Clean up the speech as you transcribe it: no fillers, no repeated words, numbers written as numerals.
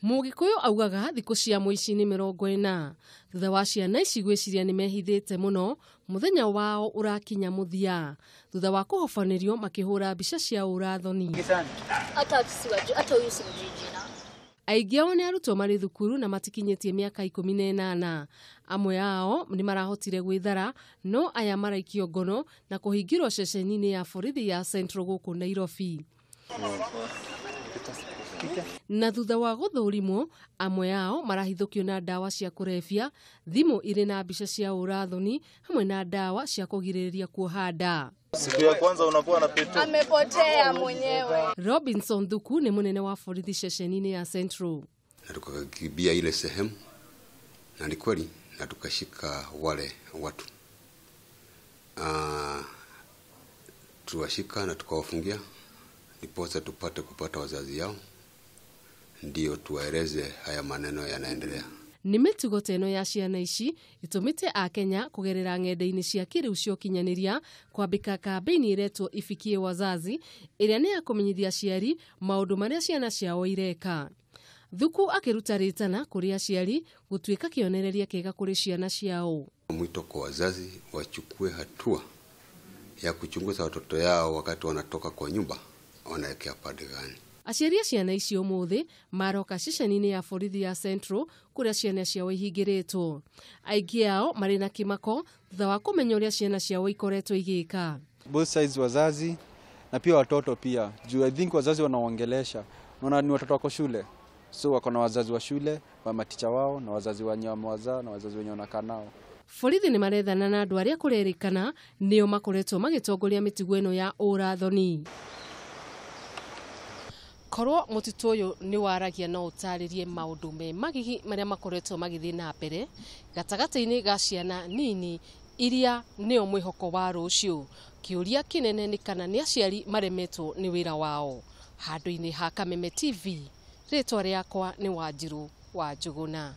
Mũgĩkũyũ augaga thikũ cia mũici nĩ 40. Thutha wa ciana ici gwĩciria nĩ mehithĩte mũno, mũthenya wao ũrakinya mũthia. Thutha wa kũhobanĩrio makĩhũra mbica cia ũrathoni. Hata huyu simjui jina. Aingĩ ao nĩ arutwo marĩ thukuru na matikinyĩtie mĩaka 18. Amwe ao nĩ marahotire gwĩthara, no aya maraikio ngono na kũhingĩrwo ceceni-inĩ ya borithi ya Central gũkũ Nairobi. Na thutha wa gũthũrimwo, amwe ao marahithũkio na ndawa cia kũrebia, thimũ irĩ na mbica cia ũrathoni hamwe na ndawa cia kũgirĩrĩria kuoha nda. Siku ya kwanza unakuwa na petu. Amepotea mwenyewe. Robinson Thuku nĩ mũnene wa borithi ceceni-inĩ ya Central. Na tukakimbia ile sehemu na ni kweli, na tukashika wale watu. Tuwashika na tukawafungia ndiposa tupate kupata wazazi yao, ndio tuwaeleze haya maneno yanaendelea. Nĩ mĩtugo ta ĩno ya ciana ici ĩtũmĩte Akenya kũgerera ng'enda-inĩ cia kĩrĩu cia ũkinyanĩria kwambĩka kambĩini ĩretwo Ifikie Wazazi, ĩrĩa nĩ ya kũmenyithia aciari maũndũ marĩa ciana ciao ireka. Thuku akĩruta rĩtana kũrĩ aciari gũtuĩka kĩonereria kĩega kũrĩ ciana ciao. Mwito kwa wazazi wachukue hatua ya kuchunguza watoto yao wakati wanatoka kwa nyumba wanaelekea pande gani. Aciari a ciana ici ũmũthĩ maroka ceceni-inĩ ya borithi ya Central kũrĩa ciana ciao ihingĩrĩtwo. Aingĩ ao marĩ na kĩmako thutha wa kũmenya ũrĩa ciana ciao ikoretwo igĩka. Both sides, wazazi na pia watoto pia. Juu I think wazazi wanaongelesha. Unaona ni watoto wako shule. So wako na wazazi wa shule, wa maticha wao na wazazi wenye wamewazaa na wazazi wenye wanakaa nao. Borithi nĩ marethana na andũ arĩa kũrerĩkana nĩo makoretwo magĩtongoria mĩtugo ĩno ya ũrathoni. Korwo mũtitũ ũyũ nĩ waragia no ũtarĩrie maũndũ me magigi marĩa makoretwo magĩthiĩ na mbere gatagatĩ-inĩ ga ciana nini iria nĩo mwĩhoko wa rũciũ. Kĩũria kĩnene nĩ kana nĩ aciari maremetwo nĩ wĩra wao. Handũ-inĩ ha Kameme TV, rĩtwa rĩakwa nĩ Wanjiru wa Njũgũna.